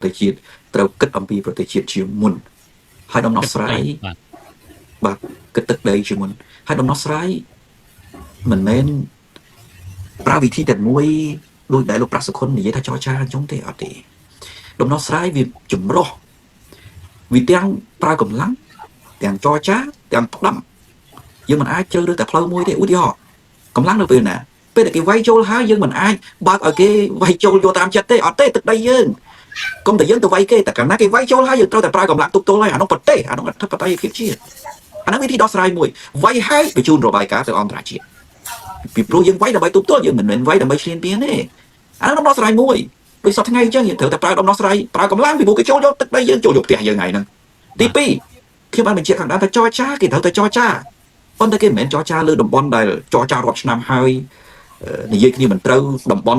ទេសជាតិត្រូវគិតអំពីប្រទេសជាតិជាមុនហើយដំណោះស្រាយបាទគិតទឹកដីជាមុនហើយដំណោះស្រាយមិនមែនប្រើវិធីតែមួយដោយដែលលោកប្រាក់សុខុននិយាយថាចរចាអញ្ចឹងទេអត់ទេដំណោះស្រាយវាចម្រុះវាទាំងប្រើកម្លាំងទាំងចរចាទាំងផ្ដាំយើងមិនអាចជ្រើសរើសតែផ្លូវមួយទេឧទាហរណ៍កម្លាំងនៅពេលណាពេលដែលគេវាយចូលហើយយើងមិនអាចបើកឲ្យគេវាយចូលយកតាមចិត្តទេអត់ទេទឹកដីយើងកុំតែយើងទៅវាយគេតែកាលណាគេវាយចូលហើយយើងត្រូវតែប្រើកម្លាំងទប់ទល់ហើយអានោះប្រទេសអានោះអធិបតេយ្យភាពជាតិអានោះវិធីដោះស្រាយមួយវាយហើយបញ្ជូនរបាយការណ៍ទៅអន្តរជាតិពីព្រោះយើងវាយដើម្បីទប់ទល់យើងមិនមែនវាយដើម្បីឈ្លានពានទេអានោះដំណោះស្រាយមួយដូចសពថ្ងៃអញ្ចឹងយើងត្រូវតែប្រើដំណោះស្រាយប្រើកម្លាំងពីព្រោះគេចូលយកទឹកដីយើងចូលយកផ្ទះយើងហើយហ្នឹងទី2ខ្ញុំបានបញ្ជាក់ខាងដើមថាចរចាគេត្រូវតែចរចាប៉ុន្តែគេមិនមែនចរចាលើតំបន់ដែលចរចារាប់ឆ្នាំហើយនិយាយគ្នាមិនត្រូវតំបន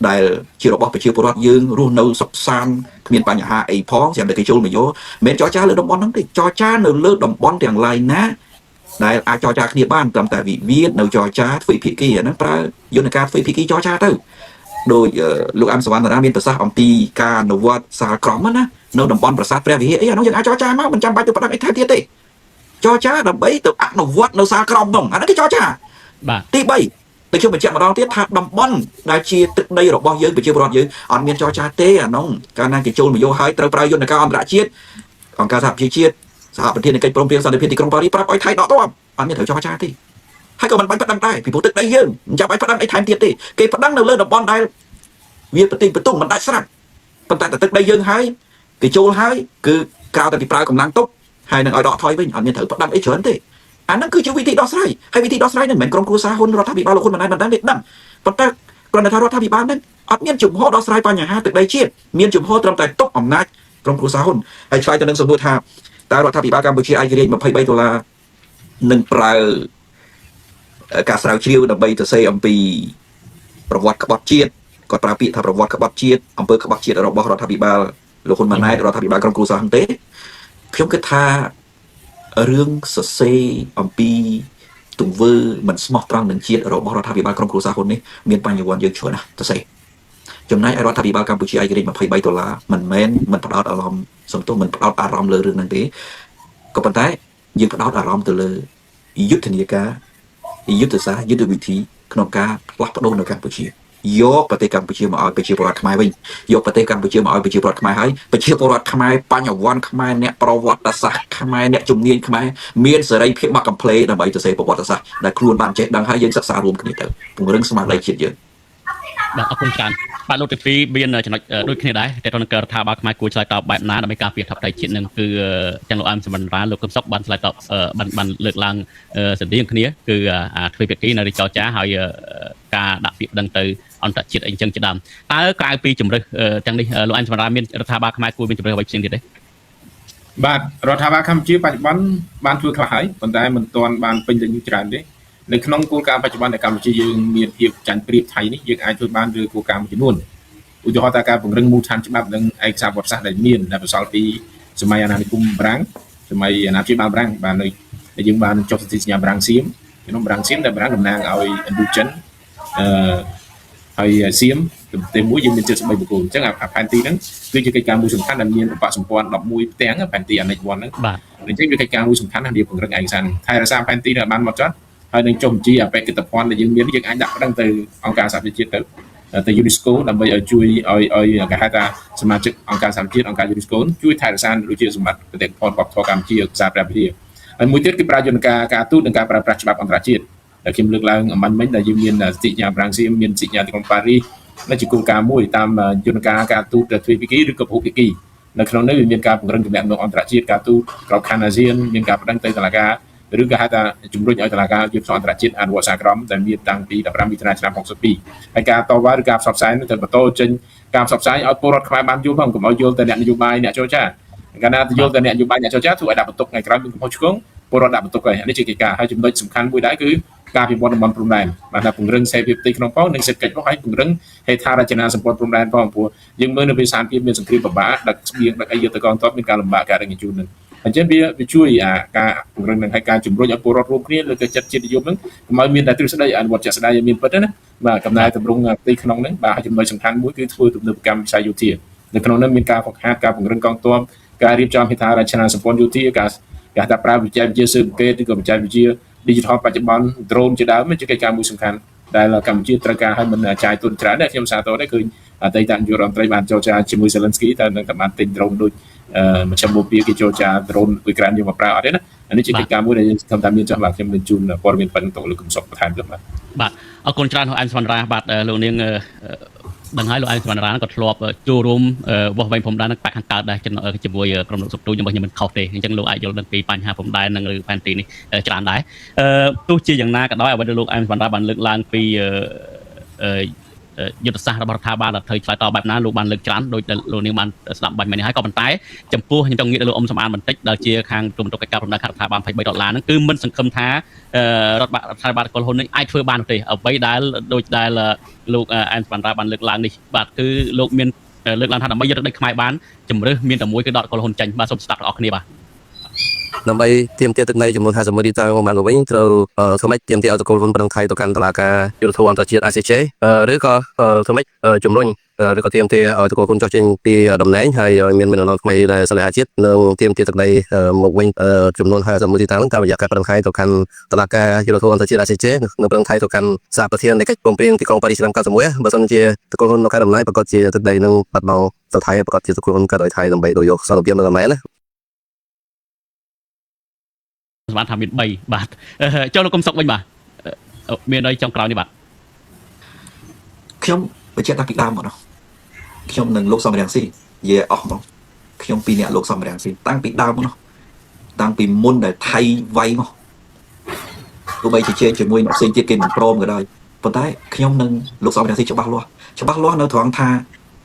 ់ដែលជារបស់ប្រជាពលរដ្ឋយើងរស់នៅសុខសាន្តគ្មានបញ្ហាអីផងស្រាប់តែគេចូលមកយកមិនមែនចរចាលើតំបន់ហ្នឹងទេចរចានៅលើតំបន់ទាំងឡាយណាដែលអាចចរចាគ្នាបានត្រឹមតែវិវាទនៅចរចាទ្វេភាគីអាហ្នឹងប្រើយន្តការទ្វេភាគីចរចាទៅដោយលោកអាំសវណ្ណរាមានប្រសាសន៍អំពីការអនុវត្តសាលក្រមណានៅតំបន់ប្រាសាទព្រះវិហារអីអានោះយើងអាចចរចាមកមិនចាំបាច់ទៅប្តឹងអីថែមទៀតទេចរចាដើម្បីទៅអនុវត្តនៅសាលក្រមនោះអាហ្នឹងគេចរចា បាទ ទី3តែខ្ញុំបញ្ជាក់ម្ដងទៀតថាតំបន់ដែលជាទឹកដីរបស់យើងប្រជាពលរដ្ឋយើងអត់មានចរចាទេអានោះកាលណាគេចូលមកយកហើយត្រូវប្រើយន្តការអន្តរជាតិអង្គការសហប្រជាជាតិសហប្រធានកិច្ចព្រមព្រៀងសន្តិភាពទីក្រុងប៉ារីសប្រាប់ឲ្យថៃដកទ័ពអត់មានត្រូវចរចាទេហើយក៏មិនបាច់ប្តឹងដែរពីព្រោះទឹកដីយើងមិនចាំបាច់ប្តឹងអីថែមទៀតទេគេប្តឹងនៅលើតំបន់ដែលវាប្រទីបន្ទុំមិនដាច់ស្រាប់ប៉ុន្តែទឹកដីយើងហើយគេចូលហើយគឺក្រៅតែពីប្រើកម្លាំងទប់ហើយនឹងឲ្យដកថយវិញអត់មានត្រូវប្តឹងអីច្រើនទេអាហ្នឹងគឺជាវិធីដោះស្រាយហើយវិធីដោះស្រាយហ្នឹងមិនមែនក្រុមគ្រួសារហ៊ុនរដ្ឋាភិបាលលោកហ៊ុនម៉ាណែតមិនដឹងទេដឹងប៉ុន្តែគ្រាន់តែថារដ្ឋាភិបាលហ្នឹងអត់មានជំហរដោះស្រាយបញ្ហាទឹកដីជាតិមានជំហរត្រឹមតែទប់អំណាចក្រុមគ្រួសារហ៊ុនហើយឆ្លើយទៅនឹងសំណួរថាតើរដ្ឋាភិបាលកម្ពុជាឯករាជ្យ23ដុល្លារនឹងប្រើការស្រាវជ្រាវដើម្បីទៅសេអំពីប្រវត្តិក្បត់ជាតិគាត់ប្រើពាក្យថាប្រវត្តិក្បត់ជាតិអំពើក្បត់ជាតិរបស់រដ្ឋាភិបាលលោកហ៊ុនម៉ាណែតរដ្ឋាភិបាលក្រុមគ្រួសារហ៊ុនទេខ្ញុំគិតថារឿងសរសេរអំពីទង្វើមិនស្មោះត្រង់នឹងជាតិរបស់រដ្ឋាភិបាលក្រុមគ្រួសារហ៊ុននេះមានបញ្ញវន្តយើងច្រើនណាស់សរសេរចំណែកឯរដ្ឋាភិបាលកម្ពុជាឯករាជ្យ23ដុល្លារមិនមែនមិនផ្ដោតអារម្មណ៍សំទោសមិនផ្ដោតអារម្មណ៍លើរឿងហ្នឹងទេក៏ប៉ុន្តែយើងផ្ដោតអារម្មណ៍ទៅលើយុទ្ធនាការយុទ្ធសាស្ត្រយុទ្ធវិធីក្នុងការផ្លាស់ប្ដូរនៅកម្ពុជាយកប្រទេសកម្ពុជាមកឲ្យប្រជាពលរដ្ឋខ្មែរវិញយកប្រទេសកម្ពុជាមកឲ្យប្រជាពលរដ្ឋខ្មែរហើយប្រជាពលរដ្ឋខ្មែរបញ្ញវន្តខ្មែរអ្នកប្រវត្តិសាស្ត្រខ្មែរអ្នកជំនាញខ្មែរមានសេរីភាពមកកំ pl ដើម្បីទៅសេប្រវត្តិសាស្ត្រដែលខ្លួនបានចេះដឹងហើយយើងសិក្សារួមគ្នាទៅពង្រឹងស្មារតីជាតិយើង បាទអរគុណច្រើនបាទលោកទី2មានចំណុចដូចគ្នាដែរតែតើរដ្ឋាភិបាលខ្មែរគួរឆ្លើយតបបែបណាដើម្បីការពារធិបតេយ្យជាតិនឹងគឺទាំងលោកអែមសមណ្ណរាលោកកឹមសុខបានឆ្លើយតបបានលើកឡើងស្រដៀងគ្នាគឺអាទ្វេភាគីនៅចរចាហើយការដាក់ពាក្យប្តឹងទៅអន្តរជាតិអីចឹងជាដើមតើក្រៅពីជំរើសទាំងនេះលោកអែមសមណ្ណរាមានរដ្ឋាភិបាលខ្មែរគួរមានជំរើសអ្វីផ្សេងទៀតទេ បាទរដ្ឋាភិបាលកម្ពុជាបច្ចុប្បន្នបានធ្វើខ្លះហើយប៉ុន្តែមិនទាន់បានពេញលេញច្រើនទេនៅក្នុងគោលការណ៍បច្ចុប្បន្នដែលកម្ពុជាយើងមានភាពចាញ់ប្រៀបថៃនេះយើងអាចធ្វើបានលើគោលការណ៍មួយចំនួនឧទាហរណ៍ថាការពង្រឹងមូលដ្ឋានច្បាប់និងឯកសារប្រវត្តិសាស្ត្រដែលមានដែលបន្សល់ពីសម័យអាណានិគមបារាំងសម័យអាណាព្យាបាលបារាំងបាននៅយើងបានចុះសន្ធិសញ្ញាបារាំងសៀមក្នុងបារាំងសៀមដែលបារាំងតំណាងឲ្យឥណ្ឌូចិនអឺហើយសៀមប្រទេសមួយយើងមាន73បុគ្គលអញ្ចឹងអាផែនទីហ្នឹងគឺជាកិច្ចការមួយសំខាន់ដែលមានឧបសម្ព័ន្ធ11ផ្ទាំងផែនទីអានិច1ហ្នឹង បាទ អញ្ចឹងវាកិច្ចការមួយសំខាន់ណាស់វាពង្រឹងឯកសារថែរក្សាផែនទីនេះឲ្យបានមកចត់ហើយនឹងចុះបញ្ជីអបេកិតភណ្ឌដែលយើងមានយើងអាចដាក់ប្តឹងទៅអង្គការសហប្រជាជាតិទៅ UNESCO ដើម្បីឲ្យជួយឲ្យគេហៅថាសមាជិកអង្គការសហប្រជាជាតិអង្គការ UNESCO ជួយថែរក្សាដូចជាសម្បត្តិបេតិកភណ្ឌវប្បធម៌កម្ពុជាសារព្រះវិហារហើយមួយទៀតគឺប្រើយន្តការការទូតនិងការប្រើប្រាស់ច្បាប់អន្តរជាតិដែលខ្ញុំលើកឡើងអំបញ្ញមិញដែលយើងមានសន្ធិសញ្ញាបារាំងសៀមមានសន្ធិសញ្ញាទីក្រុងប៉ារីសនេះជាគោលការណ៍មួយតាមយន្តការការទូតទ្វេភាគីឬក៏ពហុភាគីនៅក្នុងនេះវាមានការពង្រឹងទំនាក់ទំនងអន្តរជាតិការទូតក្របខ័ណ្ឌអាស៊ានមានការប្តឹងទៅតុលាការឬក៏ហៅថាជំរុញឲ្យតុលាការយុត្តិធម៌អន្តរជាតិអនុវត្តសាលក្រមដែលមានតាំងពី15មិថុនាឆ្នាំ62ហើយការតវ៉ាឬការផ្សព្វផ្សាយនោះត្រូវបន្តចេញការផ្សព្វផ្សាយឲ្យពលរដ្ឋខ្មែរបានយល់ផងកុំឲ្យយល់តែអ្នកនយោបាយអ្នកចរចាកាលណាទៅយល់តែអ្នកនយោបាយអ្នកចរចាធ្វើឲ្យដាក់បន្ទុកថ្ងៃក្រោយមានកំហុសឆ្គងពលរដ្ឋដាក់បន្ទុកហើយនេះជាកិច្ចការហើយចំណុចសំខាន់មួយដែរគឺការពិវត្តតំបន់ព្រំដែនបាទថាពង្រឹងសេរីភាពផ្ទៃក្នុងផងនិងសេដ្ឋកិច្ចផងហើយពង្រឹងហេដ្ឋារចនាសម្ព័ន្ធព្រំដែនផងព្រោះយើងមើលនៅពេលស្ថានភាពមានសង្គ្រាមពិបាកដឹកស្បៀងដឹកអីយកទៅកងទ័ពមានការលំបាកការដឹកជញ្ជូននឹងអញ្ចឹងវាជួយអាការពង្រឹងនឹងឲ្យការជំរុញឲ្យពលរដ្ឋរួមគ្នាលើកចិត្តជាតិនិយមហ្នឹងកុំឲ្យមានតែទ្រឹស្ដីអនុវត្តជាក់ស្ដែងឲ្យមានពិតណាបាទកំណែតម្រង់ផ្ទៃក្នុងហ្នឹងបាទហើយចំណុចសំខាន់មួយគឺធ្វើទំនើបកម្មវិស័យយោធា នៅក្នុងនោះមានការហ្វឹកហាត់ការពង្រឹងកងទ័ពការរៀបចំហេដ្ឋារចនាសម្ព័ន្ធយោធាការគេថាប្រើបច្ចេកវិទ្យាស៊ើបអង្កេតឬក៏បច្ចេកវិទ្យា digital បច្ចុប្បន្ន drone ជាដើមជាកិច្ចការមួយសំខាន់ដែលកម្ពុជាត្រូវការឲ្យមិនចាយទុនច្រើនដែរខ្ញុំសាទរដែរឃើញអតីតនាយករដ្ឋមន្ត្រីបានចរចាជាមួយ Zelensky តើនឹងតែបានទិញ drone ដូចមជ្ឈមបូព៌ាគេចរចា drone អ៊ុយក្រែនយកមកប្រើអត់ទេណាអានេះជាកិច្ចការមួយដែលយើងធ្វើតាមមានចង់បាទខ្ញុំនឹងជូនព័ត៌មានប៉ុណ្្នឹងទៅលោកកំសុកបន្ថែមទៀតបាទ បាទអរគុណច្រើនលោកអែមសវណ្ណរាបាទលោកនាងដឹងហើយលោកអែមសវណ្ណរាក៏ធ្លាប់ចូលរួមវាស់វែងព្រំដែននឹងបាក់ខាងកើតដែរជាមួយក្រុមលោកសុកទូខ្ញុំខ្ញុំមិនខុសទេអញ្ចឹងលោកអាចយល់ដឹងពីបញ្ហាព្រំដែននិងឬផែនទីនេះច្រើនដែរអឺទោះជាយ៉ាងណាក៏ដោយអ្វីដែលលោកអែមសវណ្ណរាបានលើកឡើងពីអឺយុទ្ធសាស្ត្ររបស់រដ្ឋាភិបាលដែលត្រូវឆ្លើយតបបែបណាលោកបានលើកច្រើនដោយលោកនាងបានស្ដាប់បាញ់មិញនេះហើយក៏ប៉ុន្តែចំពោះខ្ញុំចង់ងាកទៅលោកអ៊ុំសំអានបន្តិចដែលជាខាងក្រុមតុកិច្ចការព្រំដែនរដ្ឋាភិបាល23ដុល្លារហ្នឹងគឺមិនសង្ឃឹមថារដ្ឋាភិបាលកុលហ៊ុននេះអាចធ្វើបានទេអ្វីដែលដូចដែលលោកអែមសវណ្ណរាបានលើកឡើងនេះបាទគឺលោកមានលើកឡើងថាដើម្បីយកទឹកដីខ្មែរបានជំរើសមានតែមួយគឺដកកុលហ៊ុនចេញបាទសូមស្ដាប់ទាំងអស់គ្នាបាទ ដើម្បីទាមទារទឹកដីចំនួន51ទីតាំងបានមកវិញត្រូវធ្វើម៉េចទាមទារឲ្យតកូលហ៊ុនប្រឹងថៃទៅកាន់តុលាការយុត្តិធម៌អន្តរជាតិ ICJ ឬក៏ធ្វើម៉េចជំរុញឬក៏ទាមទារឲ្យតកូលហ៊ុនចុះចេញពីតំណែងហើយឲ្យមានមេដឹកនាំថ្មីដែលសន្និដ្ឋាជាតិនិងទាមទារទឹកដីមកវិញចំនួន51ទីតាំងតាមរយៈការប្រឹងថៃទៅកាន់តុលាការយុត្តិធម៌អន្តរជាតិ ICJ និងប្រឹងថៃទៅកាន់សហប្រធាននៃកិច្ចព្រមព្រៀងទីក្រុងប៉ារីសឆ្នាំ91បើសិនជាតកូលហ៊ុននៅកាន់តំណែងប្រកាសជាទឹកដីនឹងបាត់បង់ទៅថៃប្រកាសជាតកូលហ៊ុនកើតឲ្យថៃដើម្បីដូរយកសន្តិភាពនៅតំណែងណា សម្រាប់ថាមាន3បាទចូលលោកកុំសុកវិញបាទមានអីចុងក្រោយនេះបាទ ខ្ញុំបញ្ជាក់តាំងពីដើមមកនោះខ្ញុំនិងលោកសំរងស៊ីនិយាយអស់មកខ្ញុំពីរអ្នកលោកសំរងស៊ីតាំងពីដើមមកនោះតាំងពីមុនដែលថៃវាយមកទោះបីជាជាមួយអ្នកផ្សេងទៀតគេមិនព្រមក៏ដោយប៉ុន្តែខ្ញុំនិងលោកសំរងស៊ីច្បាស់លាស់ច្បាស់លាស់នៅត្រង់ថ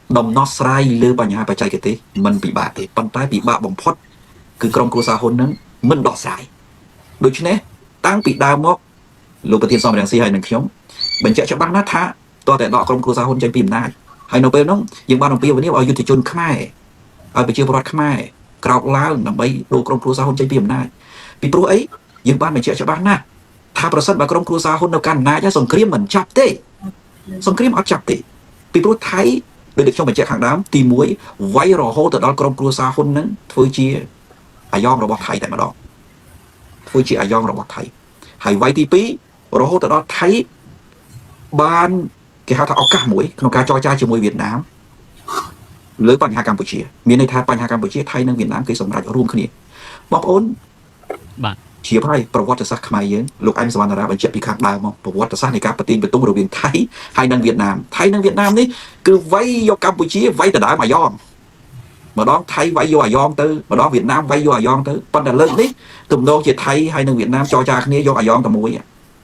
ាដំណោះស្រាយលើបញ្ហាបច្ចេកទេសមិនពិបាកទេប៉ុន្តែពិបាកបំផុតគឺក្រុមគ្រួសារហ៊ុននឹងមិនដោះស្រាយដូច្នេះតាំងពីដើមមកលោកប្រធានសំរងស៊ីហើយនឹងខ្ញុំបញ្ជាក់ច្បាស់ណាស់ថាតើតែដកក្រុមគ្រួសារហ៊ុនចេញពីអំណាចហើយនៅពេលនោះយើងបានអំពាវនាវឲ្យយុទ្ធជនខ្មែរឲ្យប្រជាពលរដ្ឋខ្មែរក្រោកឡើងដើម្បីដូរក្រុមគ្រួសារហ៊ុនចេញពីអំណាចពីព្រោះអីយើងបានបញ្ជាក់ច្បាស់ណាស់ថាប្រសិនបើក្រុមគ្រួសារហ៊ុននៅកាន់អំណាចសង្គ្រាមមិនចាប់ទេសង្គ្រាមអត់ចាប់ទេពីព្រោះថៃដូចដែលខ្ញុំបញ្ជាក់ខាងដើមទី1វាយរហូតទៅដល់ក្រុមគ្រួសារហ៊ុននឹងធ្វើជាអាយ៉ងរបស់ថៃតែម្ដងធ្វើជាអាយ៉ងរបស់ថៃហើយវាយទី2រហូតទៅដល់ថៃបានគេហៅថាឱកាសមួយក្នុងការចរចាជាមួយវៀតណាមលើបញ្ហាកម្ពុជាមានន័យថាបញ្ហាកម្ពុជាថៃនិងវៀតណាមគេសម្រេចរួមគ្នាបងប្អូន បាទ ជ្រាបហើយប្រវត្តិសាស្ត្រខ្មែរយើងលោកអែមសវណ្ណរាបញ្ជាក់ពីខាងដើមមកប្រវត្តិសាស្ត្រនៃការប្រទាញប្រទង់រវាងថៃហើយនិងវៀតណាមថៃនិងវៀតណាមនេះគឺវាយយកកម្ពុជាវាយដដើមអាយ៉ងម្ដងថៃវាយយកអាយ៉ងទៅម្ដងវៀតណាមវាយយកអាយ៉ងទៅប៉ុន្តែលើកនេះទំនងជាថៃហើយនិងវៀតណាមចរចាគ្នាយកអាយ៉ងតែមួយ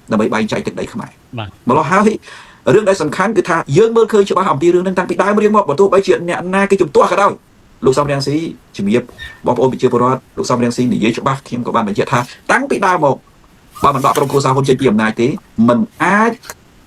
ដើម្បីបែងចែកទឹកដីខ្មែរ បាទ ម្ល៉េះហើយរឿងដែលសំខាន់គឺថាយើងមើលឃើញច្បាស់អំពីរឿងហ្នឹងតាំងពីដើមរៀងមកបើទោះបីជាអ្នកណាគេជំទាស់ក៏ដោយលោកសំរងស៊ីជំរាបបងប្អូនប្រជាពលរដ្ឋលោកសំរងស៊ីនិយាយច្បាស់ខ្ញុំក៏បានបញ្ជាក់ថាតាំងពីដើមមកបើមិនដកក្រុមគ្រួសារហ៊ុនចេញពីអំណាចទេมันអា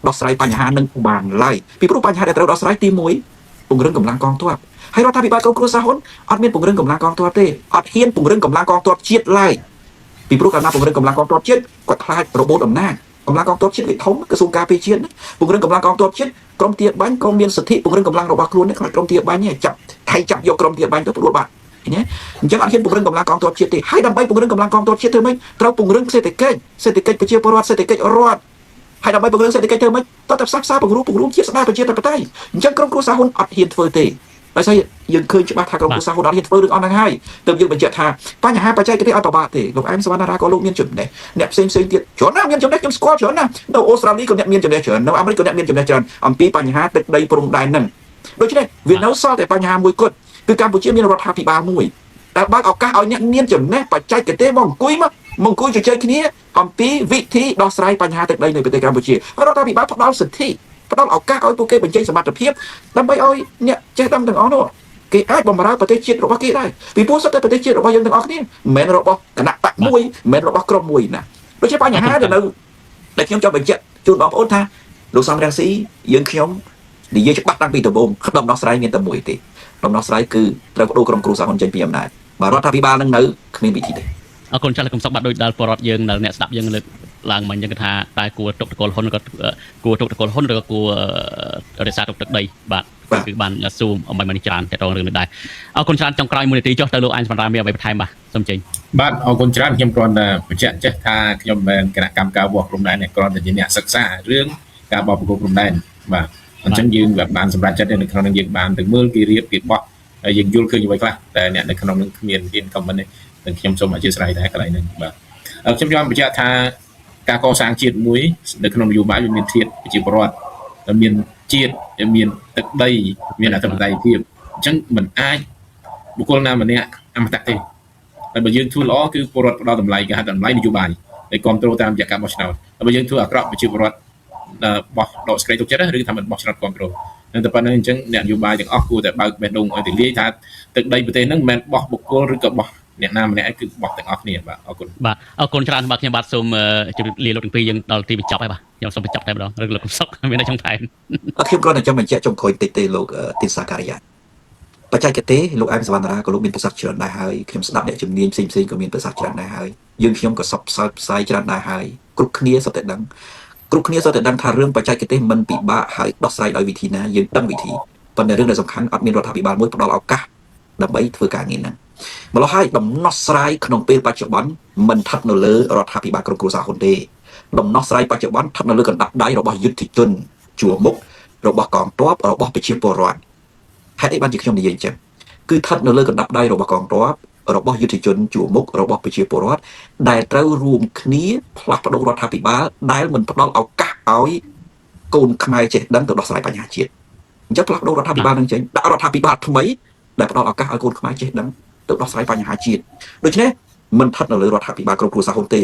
ចដោះស្រាយបញ្ហានឹងបានឡើយពីព្រោះបញ្ហាដែលត្រូវដោះស្រាយទី1ពង្រឹងកម្លាំងកងទ័ពហើយរដ្ឋាភិបាលក្រុមគ្រួសារហ៊ុនអត់មានពង្រឹងកម្លាំងកងទ័ពទេអត់ហ៊ានពង្រឹងកម្លាំងកងទ័ពជាតិឡើយពីព្រោះកាលណាពង្រឹងកម្លាំងកងទ័ពជាតិគាត់ខ្លាចរបូតអំណាចកម្លាំងកងទ័ពជាតិវាធំក្រសួងការពារជាតិពង្រឹងកម្លាំងកងទ័ពជាតិក្រុមទាបាញ់ក៏មានសិទ្ធិពង្រឹងកម្លាំងរបស់ខ្លួនខ្លាចក្រុមទាបាញ់ចាប់ថៃចាប់យកក្រុមទាបាញ់ទៅផ្ដួលបាត់ឃើញទេអញ្ចឹងអត់ហ៊ានពង្រឹងកម្លាំងកងទ័ពជាតិទេហើយដើម្បីពង្រឹងកម្លាំងកងទ័ពជាតិធ្វើម៉េចត្រូវពង្រឹងសេដ្ឋកិច្ចសេដ្ឋកិច្ចប្រជាពលរដ្ឋសេដ្ឋកិច្ចរដ្ឋហើយដើម្បីពង្រឹងសេដ្ឋកិច្ចធ្វើម៉េចតោះតែផ្សះផ្សាពង្រួមពង្រួមជាតិស្ដារប្រជាធិបតេយ្យអញ្ចឹងក្រុមគ្រួសារហ៊ុនអត់ហ៊ានធ្វើទេដោយសារយើងឃើញច្បាស់ថាក្រុមគ្រួសារហ៊ុនអត់ហ៊ានធ្វើរឿងអស់ហ្នឹងហើយទើបយើងបញ្ជាក់ថាបញ្ហាបច្ចេកទេសអត់ប្របាកទេលោកអែមសវណ្ណារាក៏លោកមានចំណេះអ្នកផ្សេងផ្សេងទៀតច្រើនណាស់មានចំណេះខ្ញុំស្គាល់ច្រើនណាស់នៅអូស្ត្រាលីក៏អ្នកមានចំណេះច្រើននៅអាមេរិកក៏អ្នកមានចំណេះច្រើនអំពីបញ្ហាទឹកដីព្រំដែនហ្នឹងដូច្នេះវានៅសល់តែបញ្ហាមួយគត់គឺកម្ពុជាមានរដ្ឋាភិបាលមួយដែលបើកឱកាសឲ្យអ្នកមានចំណេះបច្ចេកទេសមកអង្គុយមកអង្គុយជជែកគ្នាអំពីវិធីដោះស្រាយបញ្ហាទឹកដីនៅប្រទេសកម្ពុជារដ្ឋាភិបាលផ្ដល់សិទ្ធិផ្ដល់ឱកាសឲ្យពួកគេបញ្ចេញសមត្ថភាពដើម្បីឲ្យអ្នកចេះដឹងទាំងអស់នោះគេអាចបម្រើប្រទេសជាតិរបស់គេដែរពីព្រោះសុទ្ធតែប្រទេសជាតិរបស់យើងទាំងអស់គ្នាមិនមែនរបស់គណៈបកមួយមិនមែនរបស់ក្រុមមួយណាដូច្នេះបញ្ហាដែលនៅដែលខ្ញុំចង់បញ្ជាក់ជូនបងប្អូនថាលោកសំរងស៊ីយើងខ្ញុំនិយាយច្បាស់តាំងពីដំបូងដំណោះស្រាយមានតែមួយទេដំណោះស្រាយគឺត្រូវបដូរក្រុមគ្រួសារហ៊ុនចេញពីអំណាចបើរដ្ឋាភិបាលនឹងនៅគ្មានវិធីទេ អរគុណចាស់លោកកំសុកបាទដូចដល់ពលរដ្ឋយើងដល់អ្នកស្ដាប់យើងលើកឡើងមកអញ្ចឹងគឺថាតែគួរទុកតកលហ៊ុនក៏គួរទុកតកលហ៊ុនឬក៏គួររក្សាទុកទឹកដីបាទ គឺបានសួរអំបញ្ញមិញច្រើនតទៅរឿងនេះដែរអរគុណច្រើនចុងក្រោយមួយនាទីចុះទៅលោកអញសម្រាប់មានអ្វីបន្ថែមបាទសូមចេញ បាទអរគុណច្រើនខ្ញុំគ្រាន់តែបញ្ជាក់ចេះថាខ្ញុំមិនមែនគណៈកម្មការវាស់ព្រំដែនទេគ្រាន់តែជាអ្នកសិក្សារឿងការបោះបង្គោលព្រំដែនបាទអញ្ចឹងយើងបានសម្រេចចិត្តនៅក្នុងនឹងយើងបានទៅមើលគេរៀបគេបោះហើយយើងយល់ឃើញអ្វីខ្លះតែអ្នកនៅក្នុងនឹងគ្មានហ៊ាន comment ទេតែខ្ញុំសូមអធិស្ឋានដែរកន្លែងហ្នឹងបាទខ្ញុំចង់បញ្ជាក់ថាការកសាងជាតិមួយនៅក្នុងនយោបាយវាមានធាតុប្រជាពលរដ្ឋមានជាតិមានទឹកដីមានអធិបតេយ្យភាពអញ្ចឹងมันអាចបុគ្គលណាម្នាក់អមតៈទេតែបើយើងធ្វើល្អគឺពលរដ្ឋផ្ដល់តម្លៃគេហៅតម្លៃនយោបាយដែលគ្រប់គ្រងតាមរយៈការបោះឆ្នោតតែបើយើងធ្វើអាក្រក់ប្រជាពលរដ្ឋបោះដកស្ក្រីទុកចិត្តឬថាមិនបោះឆ្នោតគ្រប់គ្រងនឹងតែប៉ុណ្្នឹងអញ្ចឹងអ្នកនយោបាយទាំងអស់គួរតែបើកបេះដូងឲ្យទលាយថាទឹកដីប្រទេសហ្នឹងមិនមែនបោះបុគ្គលឬក៏បោះអ្នកណាម្នាក់គឺបោះទាំងអស់គ្នាបាទអរគុណ បាទអរគុណច្រើនបាទខ្ញុំបាទសូមជម្រាបលាលោកទាំងពីរយើងដល់ទីបញ្ចប់ហើយបាទខ្ញុំសូមបញ្ចប់តែម្ដងឬលោកកំសុកមានតែចង់ថែម ខ្ញុំគ្រាន់តែចង់បញ្ជាក់ចុងក្រោយតិចទេលោកទីនសាការីយ៉ាបច្ចេកទេសលោកអែមសវណ្ណរាក៏លោកមានប្រសាសន៍ច្រើនដែរហើយខ្ញុំស្ដាប់អ្នកជំនាញផ្សេងផ្សេងក៏មានប្រសាសន៍ច្រើនដែរហើយយើងខ្ញុំក៏សបផ្សើផ្សាយច្រើនដែរហើយគ្រប់គ្នាសុទ្ធតែដឹងគ្រប់គ្នាសុទ្ធតែដឹងថារឿងបច្ចេកទេសមិនពិបាកហើយដោះស្រាយដោយវិធីណាយើងដឹងវិធីប៉ុន្តែរឿងដែលសំខាន់អត់មានរដ្ឋាភិបាលមួយផ្ដល់ឱកាសដើម្បីធ្វើការងារហ្នឹងម្ល៉េះហើយដំណោះស្រាយក្នុងពេលបច្ចុប្បន្នមិនស្ថិតនៅលើរដ្ឋាភិបាលក្រុមគ្រួសារហ៊ុនទេដំណោះស្រាយបច្ចុប្បន្នស្ថិតនៅលើកណ្ដាប់ដៃរបស់យុទ្ធជនជួរមុខរបស់កងទ័ពរបស់ប្រជាពលរដ្ឋហេតុអីបានជាខ្ញុំនិយាយអញ្ចឹងគឺស្ថិតនៅលើកណ្ដាប់ដៃរបស់កងទ័ពរបស់យុទ្ធជនជួរមុខរបស់ប្រជាពលរដ្ឋដែលត្រូវរួមគ្នាផ្លាស់ប្ដូររដ្ឋាភិបាលដែលមិនផ្ដល់ឱកាសឲ្យកូនខ្មែរចេះដឹងទៅដោះស្រាយបញ្ហាជាតិអញ្ចឹងផ្លាស់ប្ដូររដ្ឋាភិបាលនឹងចេញដាក់រដ្ឋាភិបាលថ្មីដែលផ្ដល់ឱកាសឲ្យកូនខ្មែរចេះដឹងទៅដោះស្រាយបញ្ហាជាតិដូច្នេះមិនស្ថិតនៅលើរដ្ឋាភិបាលក្រុមគ្រួសារហ៊ុនទ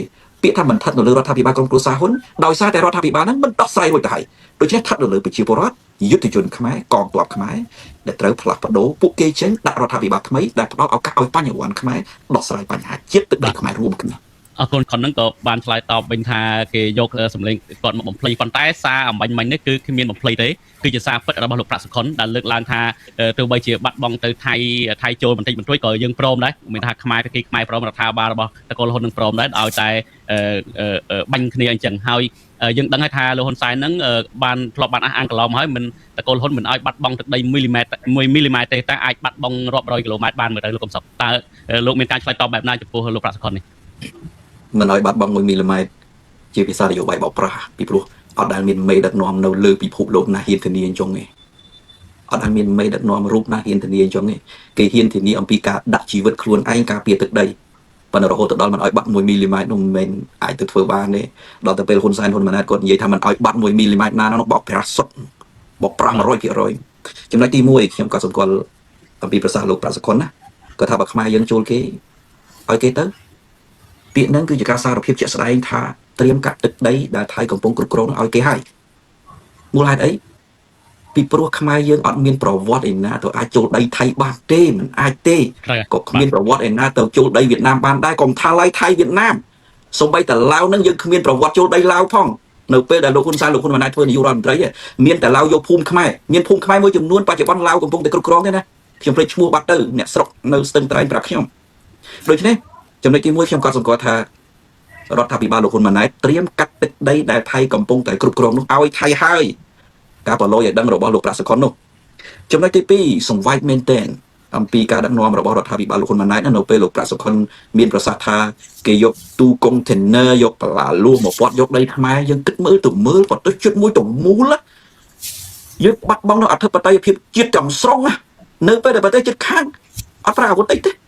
េពាក្យថាមិនស្ថិតនៅលើរដ្ឋាភិបាលក្រុមគ្រួសារហ៊ុនដោយសារតែរដ្ឋាភិបាលហ្នឹងមិនដោះស្រាយរួចទៅហើយដូច្នេះស្ថិតនៅលើប្រជាពលរដ្ឋយុទ្ធជនខ្មែរកងទ័ពខ្មែរដែលត្រូវផ្លាស់ប្ដូរពួកគេចេញដាក់រដ្ឋាភិបាលថ្មីដែលផ្ដល់ឱកាសឲ្យបញ្ញវន្តខ្មែរដោះស្រាយបញ្ហាជាតិទឹកដីខ្មែររួមគ្នា អរគុណខុនហ្នឹងក៏បានឆ្លើយតបវិញថាគេយកសម្លេងគាត់មកបំភ្លៃប៉ុន្តែសារអំបញ្ញមិញនេះគឺគ្មានបំភ្លៃទេគឺជាសារពិតរបស់លោកប្រាក់សុខុនដែលលើកឡើងថាទោះបីជាបាត់បង់ទៅថៃថៃចូលបន្តិចបន្តួចក៏យើងព្រមដែរមានថាខ្មែរភាគីខ្មែរព្រមរដ្ឋាភិបាលរបស់តកូលហ៊ុននឹងព្រមដែរឲ្យតែបាញ់គ្នាអញ្ចឹងហើយយើងដឹងហើយថាលោកហ៊ុនសែនហ្នឹងបានធ្លាប់បានអះអាងកន្លងមកហើយមិនតកូលហ៊ុនមិនឲ្យបាត់បង់ទឹកដី1មីលីម៉ែត្រ1មីលីម៉ែត្រទេតែអាចបាត់បង់រាប់រយគីឡូម៉ែត្របានមើលទៅលោកកំសុកតើលោកមានការឆ្លើយតបបែបណាចំពោះលោកប្រាក់សុខុននេះ មិនឲ្យបាត់បង់1មីលីម៉ែត្រជាភាសានយោបាយបោកប្រាស់ពីព្រោះអត់ដែលមានមេដឹកនាំនៅលើពិភពលោកណាហ៊ានធានាអញ្ចឹងទេអត់ដែលមានមេដឹកនាំរូបណាហ៊ានធានាអញ្ចឹងទេគេហ៊ានធានាអំពីការដាក់ជីវិតខ្លួនឯងការពារទឹកដីប៉ុន្តែរហូតទៅដល់មិនឲ្យបាត់1មីលីម៉ែត្រនោះមិនមែនអាចទៅធ្វើបានទេដល់ទៅពេលហ៊ុនសែនហ៊ុនម៉ាណែតគាត់និយាយថាមិនឲ្យបាត់1មីលីម៉ែត្រណានោះបោកប្រាស់សុទ្ធបោកប្រាស់100%ចំណុចទី1ខ្ញុំក៏សម្គាល់អំពីប្រសាសន៍លោកប្រាក់សុខុនណាគាត់ថាបើខ្មែរយើងជួលគេឲ្យគេទៅពាក្យហ្នឹងគឺជាការសារភាពជាក់ស្ដែងថាត្រៀមកាត់ទឹកដីដែលថៃកំពុងគ្រប់គ្រងឲ្យគេហើយមូលហេតុអីពីព្រោះខ្មែរយើងអត់មានប្រវត្តិឯណាទៅអាចចូលដីថៃបានទេមិនអាចទេក៏គ្មានប្រវត្តិឯណាទៅចូលដីវៀតណាមបានដែរកុំថាឡើយថៃវៀតណាមសូម្បីតែឡាវហ្នឹងយើងគ្មានប្រវត្តិចូលដីឡាវផងនៅពេលដែលលោកហ៊ុនសែនលោកហ៊ុនម៉ាណែតធ្វើនាយករដ្ឋមន្ត្រីមានតែឡាវយកភូមិខ្មែរមានភូមិខ្មែរមួយចំនួនបច្ចុប្បន្នឡាវកំពុងតែគ្រប់គ្រងទេណាខ្ញុំភ្លេចឈ្មោះបាត់ទៅអ្នកស្រុកនៅស្ទឹងត្រែងប្រាប់ខ្ញុំដូច្នេះចំណុចទី1ខ្ញុំក៏សម្គាល់ថារដ្ឋាភិបាលលោកហ៊ុនម៉ាណែតត្រៀមកាត់ទឹកដីដែលថៃកំពុងតែគ្រប់គ្រងនោះឲ្យថៃហើយការបលយឲ្យដឹងរបស់លោកប្រាក់សុខុននោះចំណុចទី2សង្វាយមែនទែនអំពីការដឹកនាំរបស់រដ្ឋាភិបាលលោកហ៊ុនម៉ាណែតនៅពេលលោកប្រាក់សុខុនមានប្រសាសន៍ថាគេយកទូកុងតឺន័រយកបន្លាលួសមកពាត់យកដីខ្មែរយើងគិតមើលទៅមើលប្រទេសជាតិមួយទៅមូលយើងបាត់បង់នៅអធិបតេយ្យភាពជាតិទាំងស្រុងនៅពេលដែលប្រទេសជិតខាងអត់ប្រើអាវុធអីទេ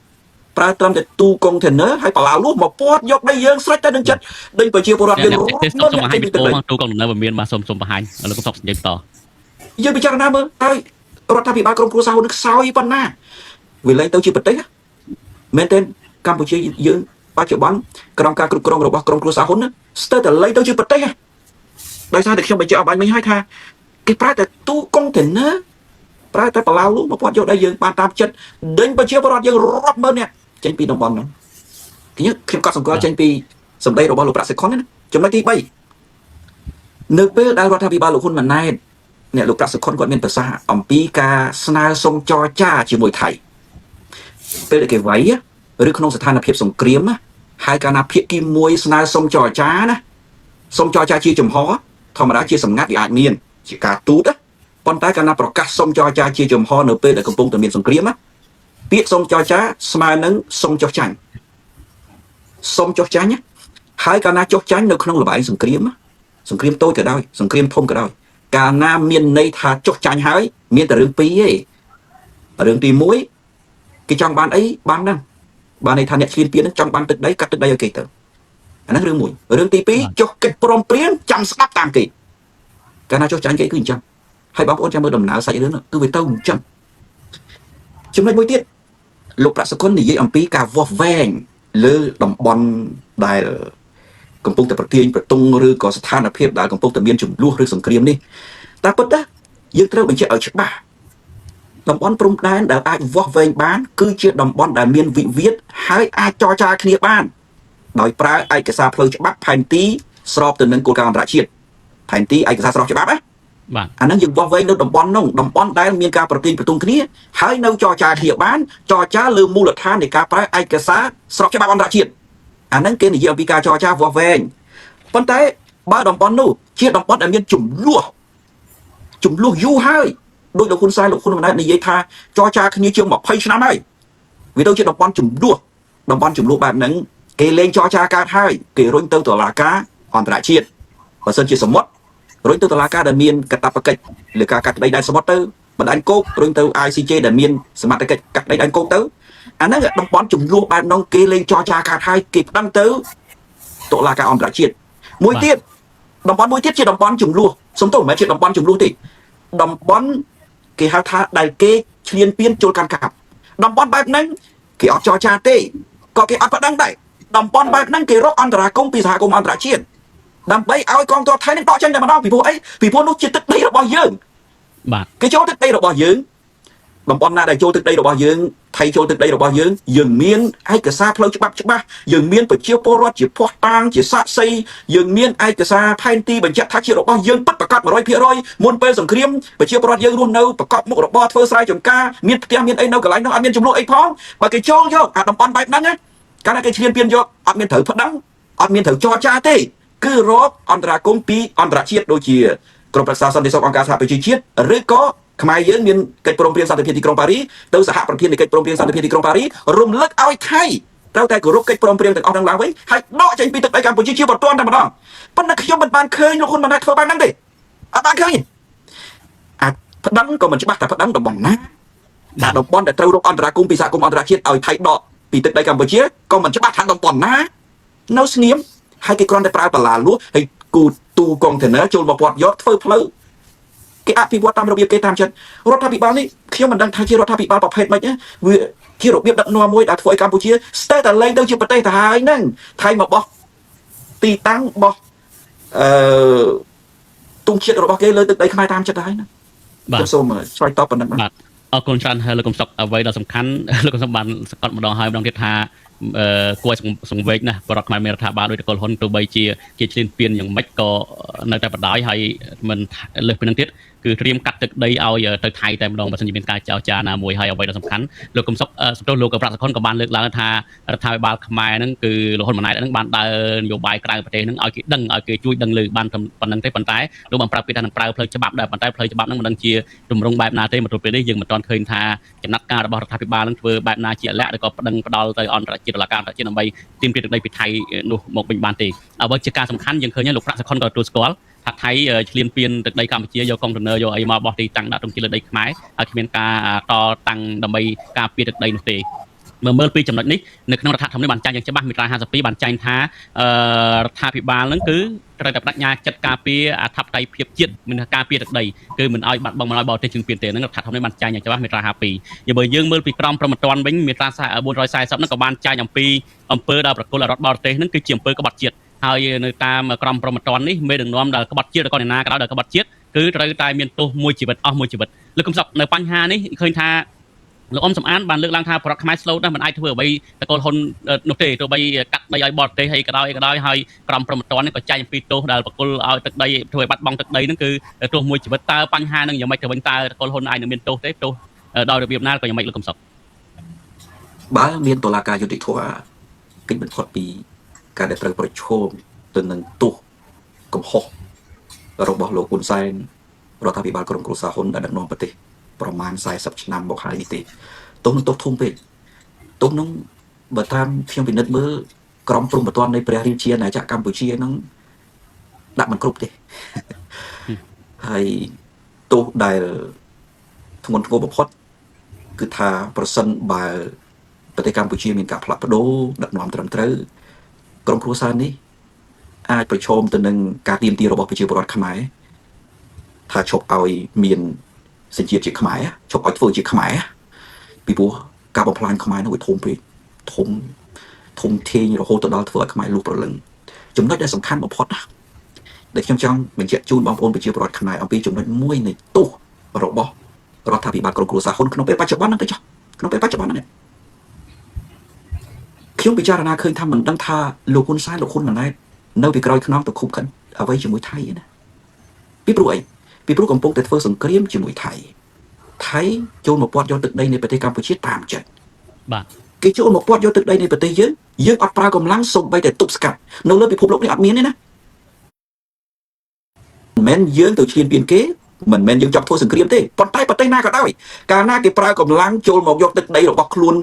ប្រើត្រឹមតែទូកុងតឺន័រហើយបន្លាលួសមកពាត់យកដីយើងស្រេចតែនឹងចិត្តដីប្រជាពលរដ្ឋយើងរត់ សូមបង្ហាញវីដេអូមកទូកុងតឺន័រវាមានបាទសូមបង្ហាញលោកសុកនិយាយបន្ត យើងពិចារណាមើលហើយរដ្ឋាភិបាលក្រុមគ្រួសារហ៊ុនខ្សោយប៉ុណ្ណាវាលែងទៅជាប្រទេសមែនទេកម្ពុជាយើងបច្ចុប្បន្នក្រោមការគ្រប់គ្រងរបស់ក្រុមគ្រួសារហ៊ុនស្ទើរតែលែងទៅជាប្រទេសដោយសារតែខ្ញុំបញ្ជាក់អបាញ់មិញហើយថាគេប្រើតែទូកុងតឺន័រប្រើតែបឡាវលូមកពាត់យកដីយើងបានតាមចិត្តដេញប្រជាពលរដ្ឋយើងរាប់ម៉ឺននាក់ចេញពីតំបន់ហ្នឹងខ្ញុំក៏សម្គាល់ចេញពីសម្ដីរបស់លោកប្រាក់សេខុនណាចំណុចទី3នៅពេលដែលរដ្ឋាភិបាលលោកហ៊ុនម៉ាណែតអ្នកលោកប្រាក់សុខុនគាត់មានប្រសាសន៍អំពីការស្នើសុំចរចាជាមួយថៃពេលដែលគេវាយឬក្នុងស្ថានភាពសង្គ្រាមហើយកាលណាភាគីមួយស្នើសុំចរចាណាសុំចរចាជាចំហធម្មតាជាសម្ងាត់វាអាចមានជាការទូត ប៉ុន្តែកាលណាប្រកាសសុំចរចាជាចំហនៅពេលដែលកំពុងតែមានសង្គ្រាមណាពាក្យសុំចរចាស្មើនឹងសុំចុះចាញ់សុំចុះចាញ់ណាហើយកាលណាចុះចាញ់នៅក្នុងល្បែងសង្គ្រាមណាសង្គ្រាមតូចក៏ដោយសង្គ្រាមធំក៏ដោយកាលណាមានន័យថាចុះចាញ់ហើយមានតែរឿងពីរទេរឿងទី1គេចង់បានអីបានហ្នឹងបានន័យថាអ្នកឈ្លានពានហ្នឹងចង់បានទឹកដីកាត់ទឹកដីឲ្យគេទៅអាហ្នឹងរឿងមួយរឿងទី2ចុះកិច្ចព្រមព្រៀងចាំស្ដាប់តាមគេកាលណាចុះចាញ់គេគឺអញ្ចឹងហើយបងប្អូនចាំមើលដំណើរសាច់រឿងនោះគឺវាទៅអញ្ចឹងចំណុចមួយទៀតលោកប្រាក់សុគន្ធនិយាយអំពីការវាស់វែងលើតំបន់ដែលកំពុងតែប្រទាញប្រទង់ឬក៏ស្ថានភាពដែលកំពុងតែមានចំនួនឬសង្គ្រាមនេះតែពិតណាយើងត្រូវបញ្ជាក់ឲ្យច្បាស់តំបន់ព្រំដែនដែលអាចវាស់វែងបានគឺជាតំបន់ដែលមានវិវាទហើយអាចចរចាគ្នាបានដោយប្រើឯកសារផ្លូវច្បាប់ផែនទីស្របទៅនឹងគោលការណ៍អន្តរជាតិផែនទីឯកសារស្របច្បាប់ណា បាទ អាហ្នឹងយើងវាស់វែងនៅតំបន់នោះតំបន់ដែលមានការប្រទាញប្រទង់គ្នាហើយនៅចរចាគ្នាបានចរចាលើមូលដ្ឋាននៃការប្រើឯកសារស្របច្បាប់អន្តរជាតិអាហ្នឹងគេនិយាយអំពីការចរចាវាស់វែងប៉ុន្តែបើតំបន់នោះជាតំបន់ដែលមានចំនួនយូរហើយដោយលោកហ៊ុនសែនលោកហ៊ុនម៉ាណែតនិយាយថាចរចាគ្នាជាង20ឆ្នាំហើយវាទៅជាតំបន់ចំនួនតំបន់ចំនួនបែបហ្នឹងគេលែងចរចាកើតហើយគេរុញទៅតុលាការអន្តរជាតិបើសិនជាសមុទ្ររុញទៅតុលាការដែលមានកាតព្វកិច្ចលើការកាត់ក្តីដែនសមុទ្រទៅបណ្ដាញគោករុញទៅ ICJ ដែលមានសមត្ថកិច្ចកាត់ក្តីដែនគោកទៅអាហ្នឹងតំបន់ចំនួនបែបហ្នឹងគេលែងចរចាកើតហើយគេប្តឹងទៅតុលាការអន្តរជាតិមួយទៀតតំបន់មួយទៀតជាតំបន់ចំនួនសំទោសមិនមែនជាតំបន់ចំនួនទេតំបន់គេហៅថាដែលគេឈ្លានពានចូលកាន់កាប់តំបន់បែបហ្នឹងគេអត់ចរចាទេក៏គេអត់ប្តឹងដែរតំបន់បែបហ្នឹងគេរកអន្តរាគមន៍ពីសហគមន៍អន្តរជាតិដើម្បីឲ្យកងទ័ពថៃនឹងដកចេញតែម្ដងពីព្រោះអីពីព្រោះនោះជាទឹកដីរបស់យើង បាទ គេចូលទឹកដីរបស់យើងតំបន់ណាដែលចូលទឹកដីរបស់យើងថៃចូលទឹកដីរបស់យើងយើងមានឯកសារផ្លូវច្បាប់ច្បាស់យើងមានប្រជាពលរដ្ឋជាភស្តុតាងជាសាក្សីយើងមានឯកសារផែនទីបញ្ជាក់ថាជារបស់យើងពិតប្រាកដ100%មុនពេលសង្គ្រាមប្រជាពលរដ្ឋយើងរស់នៅប្រកបមុខរបរធ្វើស្រែចម្ការមានផ្ទះមានអីនៅកន្លែងនោះអត់មានចំនួនអីផងបើគេចូលយកអាតំបន់បែបហ្នឹងណាកាលណាគេឈ្លានពានយកអត់មានត្រូវប្តឹងអត់មានត្រូវចរចាទេគឺរកអន្តរាគមន៍ពីអន្តរជាតិដូចជាក្រុមប្រឹក្សាសន្តិសុខអង្គការសហប្រជាជាតិឬក៏ខ្មែរយើងមានកិច្ចព្រមព្រៀងសន្តិភាពទីក្រុងប៉ារីទៅសហប្រធាននៃកិច្ចព្រមព្រៀងសន្តិភាពទីក្រុងប៉ារីរំលឹកឲ្យថៃត្រូវតែគោរពកិច្ចព្រមព្រៀងទាំងអស់ហ្នឹងឡើងវិញហើយដកចេញពីទឹកដីកម្ពុជាជាបន្ទាន់តែម្ដងប៉ុន្តែខ្ញុំមិនបានឃើញលោកហ៊ុនម៉ាណែតធ្វើបែបហ្នឹងទេអត់បានឃើញអាចប្តឹងក៏មិនច្បាស់តែប្តឹងតំបន់ណាថាតំបន់ដែលត្រូវរកអន្តរាគមន៍ពីសហគមន៍អន្តរជាតិឲ្យថៃដកពីទឹកដីកម្ពុជាក៏មិនច្បាស់ថាតំបន់ណានៅស្ងៀមហើយគេគ្រាន់តែប្រើបន្លាលួសហើយគូទូកុងតឺន័រចូលមកពាត់យកធ្វើផ្លូវគេអភិវឌ្ឍតាមរបៀបគេតាមចិត្តរដ្ឋាភិបាលនេះខ្ញុំមិនដឹងថាជារដ្ឋាភិបាលប្រភេទម៉េចណាវាជារបៀបដឹកនាំមួយដែលធ្វើឲ្យកម្ពុជាស្ទើរតែលែងទៅជាប្រទេសទៅហើយហ្នឹងថៃមកបោះទីតាំងបោះអឺទង់ជាតិរបស់គេលើទឹកដីខ្មែរតាមចិត្តទៅហើយណា បាទ ខ្ញុំសូមឆ្លើយតបប៉ុណ្្នឹងបាទ បាទអរគុណច្រើនហើយលោកកំសុកអ្វីដ៏សំខាន់លោកកំសុកបានសង្កត់ម្ដងហើយម្ដងទៀតថាគួរឲ្យសង្វេគណាស់បរដ្ឋខ្មែរមានរដ្ឋាភិបាលដោយតកលហ៊ុនទោះបីជាជាឈ្លានពានយ៉ាងម៉េចក៏នៅតែបដ ாய் ហើយមិនលើសពីនឹងទៀតគឺត្រៀមកាត់ទឹកដីឲ្យទៅថៃតែម្ដងបើសិនជាមានការចោទចាណាមួយហើយអ្វីដ៏សំខាន់លោកកំសុកសំទោសលោកប្រាក់សុខុនក៏បានលើកឡើងថារដ្ឋាភិបាលខ្មែរហ្នឹងគឺលោកហ៊ុនម៉ាណែតហ្នឹងបានដើរនយោបាយក្រៅប្រទេសហ្នឹងឲ្យគេដឹងឲ្យគេជួយដឹងឮបានប៉ុណ្្នឹងទេប៉ុន្តែលោកបានប្រាប់ពីថានឹងប្រើផ្លូវច្បាប់ដែរប៉ុន្តែផ្លូវច្បាប់ហ្នឹងមិនដឹងជាទម្រង់បែបណាទេមកទល់ពេលនេះយើងមិនទាន់ឃើញថាចំណាត់ការរបស់រដ្ឋាភិបាលនឹងធ្វើបែបណាជាក់លាក់ឬក៏ប្តឹងផ្ដាល់ទៅអន្តរជាតិតុលាការអន្តរជាតិដើម្បីទាមទារទឹកដីពីថៃនោះមកវិញបានទេអ្វីជាការសំខាន់យើងឃើញលោកប្រាក់សុខុនក៏ទទួលស្គាល់ថាថៃឈ្លានពានទឹកដីកម្ពុជាយកកុងតឺន័រយកអីមកបោះទីតាំងដាក់ទង់ជាតិលើដីខ្មែរហើយគ្មានការតតាំងដើម្បីការពារទឹកដីនោះទេមើលពីចំណុចនេះនៅក្នុងរដ្ឋធម្មនុញ្ញបានចែងយ៉ាងច្បាស់មាត្រា52បានចែងថារដ្ឋាភិបាលនឹងគឺត្រូវតែបដិញ្ញាចិត្តការពារអធិបតេយ្យភាពជាតិមានការពារទឹកដីគឺមិនឲ្យបាត់បង់មិនឲ្យបរទេសជឿនពានទេហ្នឹងរដ្ឋធម្មនុញ្ញបានចែងយ៉ាងច្បាស់មាត្រា52បើយើងមើលពីក្រមព្រហ្មទណ្ឌវិញមាត្រា440ហ្នឹងក៏បានចែងអំពីអំពើដែលប្រគល់ឲ្យរដ្ឋបរទេសហ្នឹងគឺជាអំពើក្បត់ជាតិហើយនៅតាមក្រមព្រហ្មទណ្ឌនេះមេដឹកនាំដែលក្បត់ជាតិឬក៏អ្នកណាក៏ដោយដែលក្បត់ជាតិគឺត្រូវតែមានទោសមួយជីវិតអស់មួយជីវិតលោកកំសុកនៅបញ្ហានេះឃើញថាលោកអ៊ំសំអានបានលើកឡើងថាប្រដ្ឋខ្មែរស្លូតណាស់មិនអាចធ្វើអ្វីតកូលហ៊ុននោះទេទោះបីកាត់ដីឲ្យបរទេសហើយក៏ដោយក៏ដោយហើយក្រមព្រហ្មទណ្ឌនេះក៏ចែងអំពីទោសដែលប្រគល់ឲ្យទឹកដីធ្វើឲ្យបាត់បង់ទឹកដីហ្នឹងគឺទោសមួយជីវិតតើបញ្ហាហ្នឹងយ៉ាងម៉េចទៅវិញតើតកូលហ៊ុនអាចនឹងមានទោសទេទោសដោយរបៀបណាក៏យ៉ាងម៉េចលោកកំសុក បើមានតុលាការយុត្តិធម៌គេចមិនផុតពីការដែលត្រូវប្រឈមទៅនឹងទោសកំហុសរបស់លោកហ៊ុនសែន រដ្ឋាភិបាលក្រុមគ្រួសារហ៊ុនដែលដឹកនាំប្រទេសប្រមាណ40ឆ្នាំមកហើយនេះទេទោសនឹងទោសធំពេកទោសនឹងបើតាមខ្ញុំពិនិត្យមើលក្រមព្រំប្រទាននៃព្រះរាជាណាចក្រកម្ពុជាហ្នឹងដាក់មិនគ្រប់ទេហើយទោសដែលធ្ងន់ធ្ងរបំផុតគឺថាប្រសិនបើប្រទេសកម្ពុជាមានការផ្លាស់ប្ដូរដឹកនាំត្រឹមត្រូវក្រុមគ្រួសារនេះអាចប្រឈមទៅនឹងការទាមទាររបស់ប្រជាពលរដ្ឋខ្មែរថាឈប់ឲ្យមានសញ្ជាតិជាខ្មែរឈប់ឲ្យធ្វើជាខ្មែរពីព្រោះការបំផ្លាញខ្មែរនោះវាធំពេកធំធំធេងរហូតទៅដល់ធ្វើឲ្យខ្មែរលុះប្រលឹងចំណុចដែលសំខាន់បំផុតណាដែលខ្ញុំចង់បញ្ជាក់ជូនបងប្អូនប្រជាពលរដ្ឋខ្មែរអំពីចំណុចមួយនៃទោសរបស់រដ្ឋាភិបាលក្រុមគ្រួសារហ៊ុនក្នុងពេលបច្ចុប្បន្នហ្នឹងទៅចុះក្នុងពេលបច្ចុប្បន្នហ្នឹងខ្ញុំពិចារណាឃើញថាមិនដឹងថាលោកហ៊ុនសែនលោកហ៊ុនម៉ាណែតនៅពីក្រោយខ្នងទៅខុបខិនអ្វីជាមួយថៃណាពីព្រោះអីពីព្រោះកំពុងតែធ្វើសង្គ្រាមជាមួយថៃថៃចូលមកពាត់យកទឹកដីនៃប្រទេសកម្ពុជាតាមចិត្ត បាទ គេចូលមកពាត់យកទឹកដីនៃប្រទេសយើងយើងអត់ប្រើកម្លាំងសូម្បីតែទប់ស្កាត់នៅលើពិភពលោកនេះអត់មានទេណាមិនមែនយើងទៅឈ្លានពានគេមិនមែនយើងចាប់ធ្វើសង្គ្រាមទេប៉ុន្តែប្រទេសណាក៏ដោយកាលណាគេប្រើកម្លាំងចូលមកយកទឹកដីរបស់ខ្លួន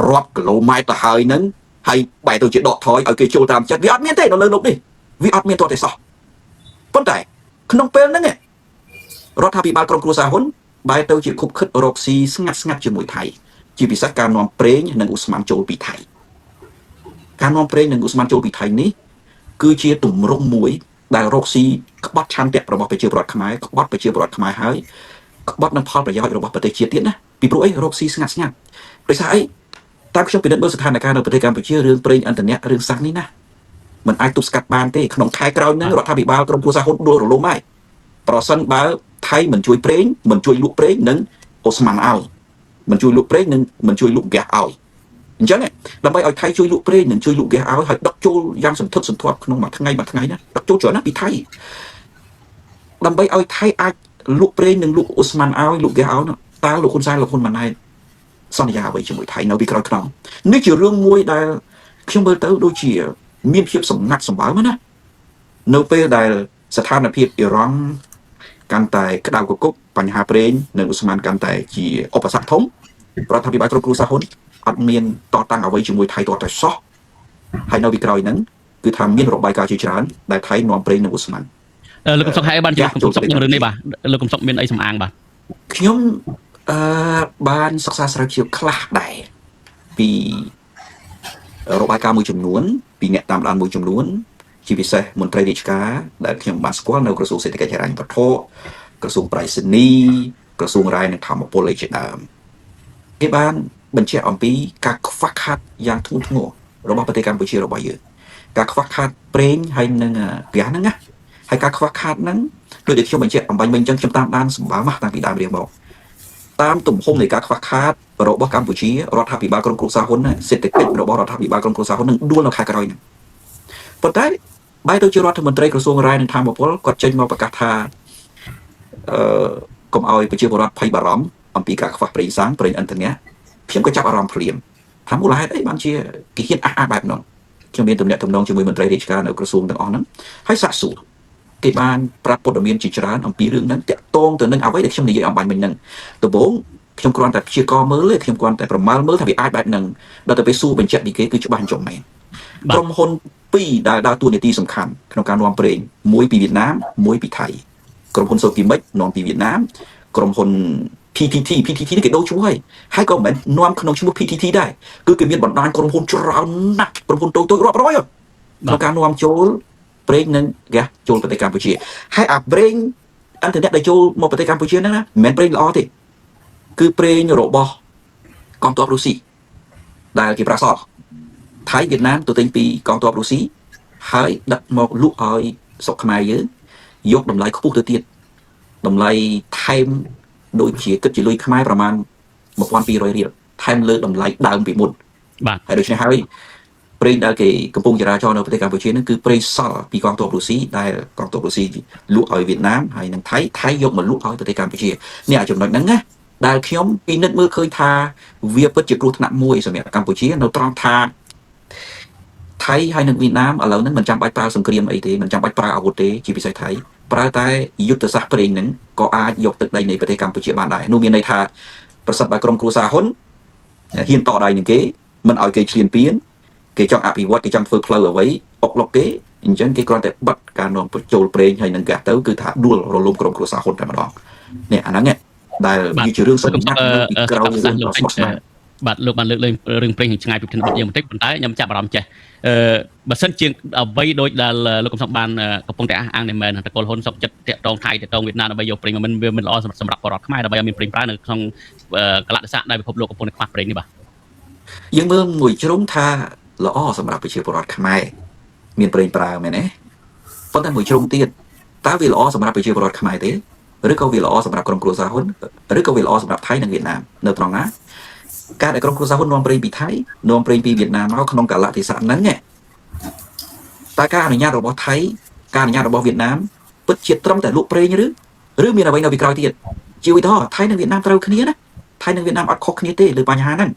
រាប់គីឡូម៉ែត្រទៅហើយហ្នឹងហើយបែរទៅជាដកថយឲ្យគេចូលតាមចិត្តវាអត់មានទេនៅលើលោកនេះវាអត់មានទាល់តែសោះប៉ុន្តែក្នុងពេលហ្នឹងរដ្ឋាភិបាលក្រុមគ្រួសារហ៊ុនបែរទៅជាខុបខិតរកស៊ីស្ងាត់ស្ងាត់ជាមួយថៃជាពិសេសការនាំប្រេងនិងឧស្ម័នចូលពីថៃការនាំប្រេងនិងឧស្ម័នចូលពីថៃនេះគឺជាទម្រង់មួយដែលរកស៊ីក្បត់ឆន្ទៈរបស់ប្រជាពលរដ្ឋខ្មែរក្បត់ប្រជាពលរដ្ឋខ្មែរហើយក្បត់នឹងផលប្រយោជន៍របស់ប្រទេសជាតិទៀតណាពីព្រោះអីរកស៊ីស្ងាត់ស្ងាត់ដោយសារអីតាមខ្ញុំពិនិត្យមើលស្ថានភាពនៅប្រទេសកម្ពុជារឿងប្រេងឥន្ធនៈរឿងសាំងនេះណាมันអាចទប់ស្កាត់បានទេក្នុងខែក្រោយហ្នឹងរដ្ឋាភិបាលក្រុមគ្រួសារហ៊ុនដួលរលំហើយប្រសិនបើថៃមិនជួយប្រេងមិនជួយលក់ប្រេងនិងអូស្មန်ឲ្យមិនជួយលក់ប្រេងនិងមិនជួយលក់ហ្គាសឲ្យអញ្ចឹងដើម្បីឲ្យថៃជួយលក់ប្រេងនិងជួយលក់ហ្គាសឲ្យហើយដឹកចូលយ៉ាងសន្ធឹកសន្ធាប់ក្នុងមួយថ្ងៃមួយថ្ងៃណាដឹកចូលច្រើនណាស់ពីថៃដើម្បីឲ្យថៃអាចលក់ប្រេងនិងលក់អូស្មန်ឲ្យលក់ហ្គាសឲ្យតើលោកហ៊ុនសែនលោកហ៊ុនម៉ាណែតសន្យាអ្វីជាមួយថៃនៅពីក្រោយខ្នងនេះជារឿងមួយដែលខ្ញុំមើលទៅដូចជាមានភាពសម្ងាត់សម្បើមណានៅពេលដែលស្ថានភាពអ៊ីរ៉ង់កាន់តែក្តៅគគុកបញ្ហាប្រេងនិងឧស្ម័នកាន់តែជាឧបសគ្គធំរដ្ឋាភិបាលគ្រប់គ្រួសារហ៊ុនអត់មានតតាំងអ្វីជាមួយថៃទាល់តែសោះហើយនៅពីក្រោយហ្នឹងគឺថាមានរបាយការណ៍ជាច្រើនដែលថៃនាំប្រេងនិងឧស្ម័ន លោកកំសុកហើយបានជាលោកកំសុកក្នុងរឿងនេះបាទលោកកំសុកមានអីសំអាងបាទ ខ្ញុំបានសិក្សាស្រាវជ្រាវខ្លះដែរពីរបាយការណ៍មួយចំនួនពីអ្នកតាមដានមួយចំនួនជាពិសេសមន្ត្រីរាជការដែលខ្ញុំបានស្គាល់នៅក្រសួងសេដ្ឋកិច្ចហិរញ្ញវត្ថុក្រសួងប្រៃសណីក្រសួងរាយនិងធម្មពលអីជាដើមគេបានបញ្ជាក់អំពីការខ្វះខាតយ៉ាងធ្ងន់ធ្ងររបស់ប្រទេសកម្ពុជារបស់យើងការខ្វះខាតប្រេងហើយនិងហ្គាសហ្នឹងណាហើយការខ្វះខាតហ្នឹងដូចដែលខ្ញុំបញ្ជាក់អំបញ្ញមិញអញ្ចឹងខ្ញុំតាមដានសម្បើមតាំងពីដើមរៀងមកតាមទំហំនៃការខ្វះខាតរបស់កម្ពុជារដ្ឋាភិបាលក្រុមគ្រួសារហ៊ុនសេដ្ឋកិច្ចរបស់រដ្ឋាភិបាលក្រុមគ្រួសារហ៊ុននឹងដួលនៅខែក្រោយហ្នឹងប៉ុន្តែបែរទៅជារដ្ឋមន្ត្រីក្រសួងរាយនិងធម្មពលគាត់ចេញមកប្រកាសថាកុំឲ្យប្រជាពលរដ្ឋភ័យបារម្ភអំពីការខ្វះប្រេងសាំងប្រេងឥន្ធនៈខ្ញុំក៏ចាប់អារម្មណ៍ភ្លាមថាមូលហេតុអីបានជាគេហ៊ានអះអាងបែបនោះខ្ញុំមានទំនាក់ទំនងជាមួយមន្ត្រីរាជការនៅក្រសួងទាំងអស់ហ្នឹងហើយសាកសួរគេបានប្រាប់ព័ត៌មានជាច្រើនអំពីរឿងហ្នឹងតាក់ទងទៅនឹងអ្វីដែលខ្ញុំនិយាយអំបញ្ញមិញហ្នឹងដំបូងខ្ញុំគ្រាន់តែព្យាករណ៍មើលទេខ្ញុំគ្រាន់តែប្រមាលមើលថាវាអាចបែបហ្នឹងដល់ទៅពេលសួរបញ្ជាក់ពីគេគឺច្បាស់អញ្ចឹងមែនក្រុមហ៊ុនពីរដែលដើរតួនាទីសំខាន់ក្នុងការនាំប្រេងមួយពីវៀតណាមមួយពីថៃក្រុមហ៊ុនសូគីមិចនាំពីវៀតណាមក្រុមហ៊ុន PTT PTT នេះគេដូរឈ្មោះហើយហើយក៏មិនមែននាំក្នុងឈ្មោះ PTT ដែរគឺគេមានបណ្ដាញក្រុមហ៊ុនច្រើនណាស់ក្រុមហ៊ុនតូចៗរាប់រយក្នុងការនាំចូលប្រេងនិងហ្គាសចូលប្រទេសកម្ពុជាហើយអាប្រេងឥន្ធនៈដែលចូលមកប្រទេសកម្ពុជាហ្នឹងណាមិនមែនប្រេងល្អទេគឺប្រេងរបស់កងទ័ពរុស្ស៊ីដែលគេប្រាសល់ថៃវៀតណាមទៅទិញពីកងទ័ពរុស្ស៊ីហើយដឹកមកលក់ឲ្យស្រុកខ្មែរយើងយកតម្លៃខ្ពស់ទៅទៀតតម្លៃថែមដូចជាគិតជាលុយខ្មែរប្រមាណ1200រៀលថែមលើតម្លៃដើមពីមុន បាទ ហើយដូច្នេះហើយប្រេងដែលគេកំពុងចរាចរណ៍នៅប្រទេសកម្ពុជាហ្នឹងគឺប្រេងសល់ពីកងទ័ពរុស្ស៊ីដែលកងទ័ពរុស្ស៊ីលក់ឲ្យវៀតណាមហើយនិងថៃថៃយកមកលក់ឲ្យប្រទេសកម្ពុជានេះអាចំណុចហ្នឹងណាដែលខ្ញុំពិនិត្យមើលឃើញថាវាពិតជាគ្រោះថ្នាក់មួយសម្រាប់កម្ពុជានៅត្រង់ថាថៃហើយនិងវៀតណាមឥឡូវហ្នឹងមិនចាំបាច់ប្រើសង្គ្រាមអីទេមិនចាំបាច់ប្រើអាវុធទេជាពិសេសថៃ ប្រើតែយុទ្ធសាស្ត្រប្រេងហ្នឹងក៏អាចយកទឹកដីនៃប្រទេសកម្ពុជាបានដែរនោះមានន័យថាប្រសិនបើក្រុមគ្រួសារហ៊ុនហ៊ានតដៃនឹងគេមិនឲ្យគេឈ្លានពានគេចង់អភិវឌ្ឍគេចង់ធ្វើផ្លូវអ្វីអុកលុកគេអញ្ចឹងគេគ្រាន់តែបិទការនាំបញ្ចូលប្រេងហើយនឹងហ្គាសទៅគឺថាដួលរលំក្រុមគ្រួសារហ៊ុនតែម្ដងនេះអាហ្នឹងដែលវាជារឿង សំ សម្ងាត់ ងាត់ នៅពីក្រៅ ប្រសាស រឿង ន៍លោក ដ៏ស្មុគស្មាញ បាទលោកបានលើកលែងរឿងប្រេងឆ្ងាយពីប្រធានបទយើងបន្តិចប៉ុន្តែខ្ញុំចាប់អារម្មណ៍ចេះអឺបើសិនជាអ្វីដូចដែលលោកកំសុកបានកំពុងតែអះអាងនេះមែនតកូលហ៊ុនសុកចិត្តតាក់តងថៃតាក់តងវៀតណាមដើម្បីយកប្រេងមកមិនវាមិនល្អសម្រាប់ពលរដ្ឋខ្មែរដើម្បីឲ្យមានប្រេងប្រើនៅក្នុងកលៈទេសៈដែលពិភពលោកកំពុងតែខ្វះប្រេងនេះបាទ យើងមើលមួយជ្រុងថាល្អសម្រាប់ប្រជាពលរដ្ឋខ្មែរមានប្រេងប្រើមែនទេប៉ុន្តែមួយជ្រុងទៀតតើវាល្អសម្រាប់ប្រជាពលរដ្ឋខ្មែរទេឬក៏វាល្អសម្រាប់ក្រុមគ្រួសារហ៊ុនឬក៏វាល្អសម្រាប់ថៃនិងវៀតណាមនៅត្រង់ណាការដែលក្រុមគ្រួសារហ៊ុននាំប្រេងពីថៃនាំប្រេងពីវៀតណាមមកក្នុងកលៈទេសៈហ្នឹងតើការអនុញ្ញាតរបស់ថៃការអនុញ្ញាតរបស់វៀតណាមពិតជាត្រឹមតែលក់ប្រេងឬមានអ្វីនៅពីក្រោយទៀតជាឧទាហរណ៍ថៃនិងវៀតណាមត្រូវគ្នាណាថៃនិងវៀតណាមអត់ខុសគ្នាទេលើបញ្ហាហ្នឹង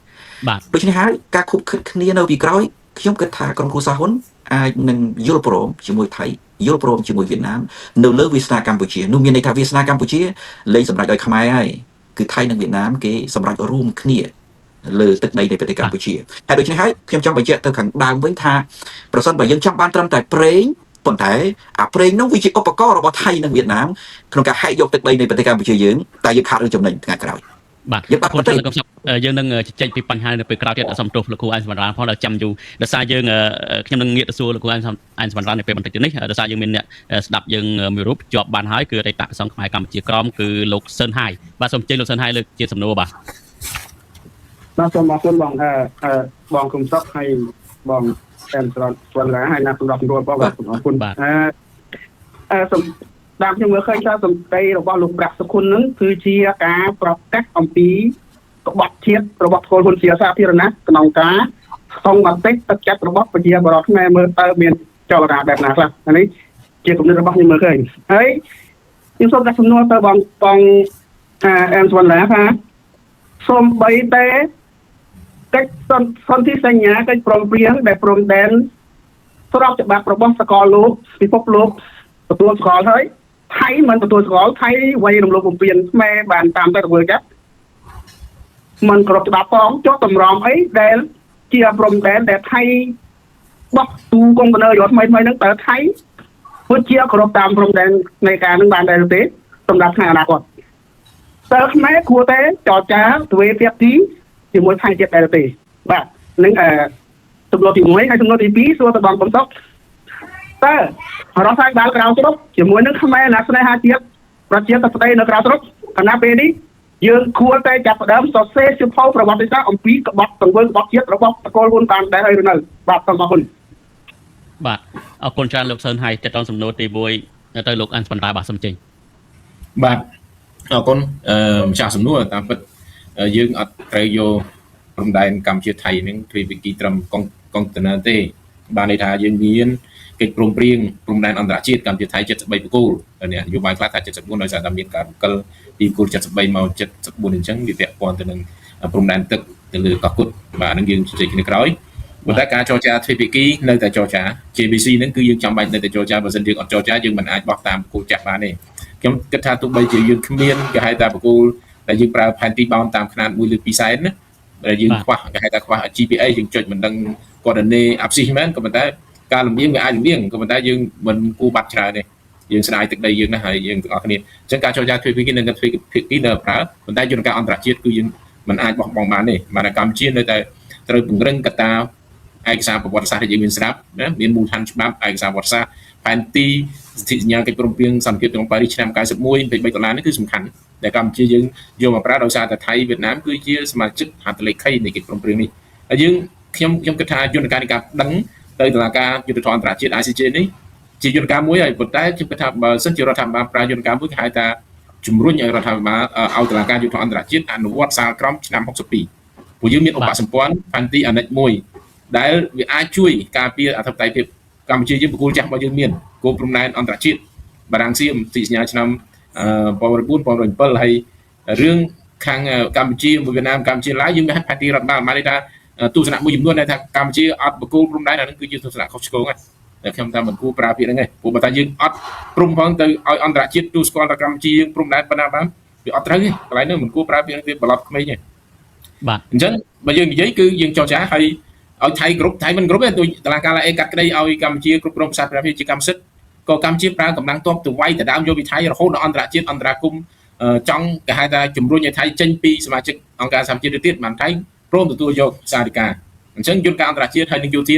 បាទ ដូច្នេះហើយការខុបខិតគ្នានៅពីក្រោយខ្ញុំគិតថាក្រុមគ្រួសារហ៊ុនអាចនឹងយល់ព្រមជាមួយថៃយល់ព្រមជាមួយវៀតណាមនៅលើវាសនាកម្ពុជានោះមានន័យថាវាសនាកម្ពុជាលែងសម្រេចដោយខ្មែរហើយគឺថៃនិងវៀតណាមគេសម្រេចរួមគ្នាលើទឹកដីនៃប្រទេសកម្ពុជាហើយដូច្នេះហើយខ្ញុំចង់បញ្ជាក់ទៅខាងដើមវិញថាប្រសិនបើយើងចង់បានត្រឹមតែប្រេងប៉ុន្តែអាប្រេងនោះវាជាឧបករណ៍របស់ថៃនិងវៀតណាមក្នុងការហែកយកទឹកដីនៃប្រទេសកម្ពុជាយើងតែយើងខាតរឿងចំណេញថ្ងៃក្រោយ បាទ យើងបាត់ អរគុណ ប្រទេស ច្រើនលោកកំសុកយើងនឹងជជែកពីបញ្ហានៅពេលក្រោយទៀតសូមទោសលោកគ្រូអែនសម្រានផងដែលចាំយូរដោយសារយើងខ្ញុំនឹងងាកទៅសួរលោកគ្រូអែនសម្រាននៅពេលបន្តិចទៀតនេះដោយសារយើងមានអ្នកស្ដាប់យើងមួយរូបជាប់បានហើយគឺអតីតសង្ឃខ្មែរកម្ពុជាក្រមគឺលោកសឿនហៃបាទសូមអញ្ជើញលោកសឿនហៃលើកជាសំណួរបាទ បាទសូមអរគុណបងអឺបងគុំសុកហើយបងអែមស្រនស្វណ្ណឡាហើយណាសម្រាប់សម្រួលបងបាទសូមអរគុណអឺអឺសូមតាមខ្ញុំមើលឃើញថាសម្ដីរបស់លោកប្រាក់សុខុននឹងគឺជាការប្រកាសអំពីក្បត់ជាតិរបស់ពលហ៊ុនជាសាធារណៈក្នុងការស្ទង់មតិទឹកចិត្តរបស់ប្រជាពលរដ្ឋខ្មែរមើលទៅមានចលនាបែបណាខ្លះអានេះជាគំនិតរបស់ខ្ញុំមើលឃើញហើយខ្ញុំសូមដាក់សំណួរទៅបងបងអែមស្វណ្ណឡាថាសូមបីតែកិច្ចសន្ធិសញ្ញាកិច្ចព្រមព្រៀងដែលព្រំដែនស្របច្បាប់របស់សកលលោកពិភពលោកទទួលស្គាល់ហើយថៃមិនទទួលស្គាល់ថៃវាយរំលោភបំពានខ្មែរបានតាមតែធ្វើចិត្តមិនគ្រប់ច្បាប់ផងចុះតម្រងអីដែលជាព្រំដែនដែលថៃបោះទូកុងតឺន័រយកថ្មីថ្មីហ្នឹងតើថៃពិតជាគ្រប់តាមព្រំដែននៃការហ្នឹងបានដែរទេសម្រាប់ថ្ងៃអនាគតតើខ្មែរគួរតែចរចាទ្វេភាគីជាមួយថៃទៀតដែរទេបាទនឹងអឺសំណួរទី1ហើយសំណួរទី2សួរទៅបងកំសុកតើរដ្ឋាភិបាលក្រៅស្រុកជាមួយនឹងខ្មែរណាស្នេហាជាតិប្រជាធិបតេយ្យនៅក្រៅស្រុកខណៈពេលនេះយើងគួរតែចាប់ផ្ដើមសរសេរសៀវភៅប្រវត្តិសាស្ត្រអំពីក្បត់ទង្វើក្បត់ជាតិរបស់តកូលហ៊ុនបានដែរហើយឬនៅបាទសូមអរគុណ បាទអរគុណច្រើនលោកសឿនហៃតេតងសំណួរទី1ទៅលោកអានស្បណ្ដាបាទសូមចេញ បាទអរគុណអឺម្ចាស់សំណួរតាមពិតយើងអត់ត្រូវយកព្រំដែនកម្ពុជាថៃនឹងទ្វេភាគីត្រឹមកុងតឺន័រទេបានន័យថាយើងមានកិច្ចព្រមព្រៀងព្រំដែនអន្តរជាតិកម្ពុជាថៃ73បង្គោលនេះនយោបាយខ្លះថា74ដោយសារតែមានការរំកិលពីបង្គោល73មក74អញ្ចឹងវាពាក់ព័ន្ធទៅនឹងព្រំដែនទឹកទៅលើកោះគុតបាទហ្នឹងយើងជជែកគ្នាក្រោយប៉ុន្តែការចរចាទ្វេភាគីនៅតែចរចា JBC ហ្នឹងគឺយើងចាំបាច់នៅតែចរចាបើមិនយើងអត់ចរចាយើងមិនអាចបោះតាមបង្គោលចាស់បានទេខ្ញុំគិតថាទោះបីជាយើងគ្មានគេហៅថាបង្គោលដែលយើងប្រើផែនទីបោនតាមຂະຫນាត1លើ2សែនណាដែលយើងខ្វះគេហៅថាខ្វះ GPA យើងចុចមិនដឹងកូដនេអាប់ស៊ីសមែនក៏ប៉ុន្តែការលំអៀងវាអាចលំអៀងក៏ប៉ុន្តែយើងមិនគួរបាត់ច្រើនទេយើងស្ដាយទឹកដីយើងណាស់ហើយយើងទាំងអស់គ្នាអញ្ចឹងការចរចាទ្វេភាគីនិងទ្វេភាគីនៅប្រើប៉ុន្តែយន្តការអន្តរជាតិគឺយើងមិនអាចបោះបង់បានទេបាទកម្ពុជានៅតែត្រូវពង្រឹងកត្តាឯកសារប្រវត្តិសាស្ត្រដែលយើងមានស្រាប់ណាមានមូលដ្ឋានច្បាប់ឯកសារប្រវត្តិសាស្ត្រផែនទីសន្ធិសញ្ញាកិច្ចព្រមព្រៀងសន្តិភាពក្រុងប៉ារីសឆ្នាំ91 23ដុល្លារនេះគឺសំខាន់ដែលកម្ពុជាយើងយកមកប្រើដោយសារតែថៃវៀតណាមគឺជាសមាជិកហត្ថលេខីនៃកិច្ចព្រមព្រៀងនេះហើយយើងខ្ញុំគិតថាយន្តការនៃការដឹងទៅតុលាការយុត្តិធម៌អន្តរជាតិ ICJ នេះជាយន្តការមួយហើយប៉ុន្តែខ្ញុំគិតថាបើសិនជារដ្ឋាភិបាលប្រើយន្តការមួយគេហៅថាជំរុញឲ្យរដ្ឋាភិបាលឲ្យតុលាការយុត្តិធម៌អន្តរជាតិអនុវត្តសាលក្រមឆ្នាំ62ព្រោះយើងមានឧបសម្ព័ន្ធផែនទីអាណិចមួយដែលវាអាចជួយការពារអធិបតេយ្យភាពកម្ពុជាយើងបកគលចាស់របស់យើងមានគោលព្រំដែនអន្តរជាតិបារាំងសៀមទីសញ្ញាឆ្នាំ1904 1907ហើយរឿងខាងកម្ពុជាវៀតណាមកម្ពុជាឡាវយើងមានផែនទីរដ្ឋបាលបានន័យថាទស្សនៈមួយចំនួនដែលថាកម្ពុជាអត់បកគលព្រំដែនអានឹងគឺជាទស្សនៈខុសឆ្គងហ្នឹង តែខ្ញុំថាមិនគួរប្រើពាក្យហ្នឹងទេព្រោះបើថាយើងអត់ព្រមផងទៅឲ្យអន្តរជាតិទូស្គាល់ថាកម្ពុជាយើងព្រំដែនប៉ុណ្ណាបានវាអត់ត្រូវទេកន្លែងហ្នឹងមិនគួរប្រើពាក្យហ្នឹងទេបន្លត់ក្មេងទេ បាទ អញ្ចឹងបើយើងនិយាយគឺយើងចរចាឲ្យឲ្យថៃគ្រប់ថៃមិនគ្រប់ទេដូចតឡាការឡាអេកាត់ក្តីឲ្យកម្ពុជាគ្រប់គ្រងផ្សារព្រះវិហារជាកម្មសិទ្ធិក៏កម្ពុជាប្រើកម្លាំងទ័ពទៅវាយដណ្ដើមយកពីថៃរហូតដល់អន្តរជាតិអន្តរាគមចង់គេហៅថាជំរុញឲ្យថៃចេញពីសមាជិកអង្គការសហប្រជាជាតិទៅទៀតបានថៃព្រមទទួលយកសារិកាអញ្ចឹងយន្តការអន្តរជាតិហើយនឹងយោធា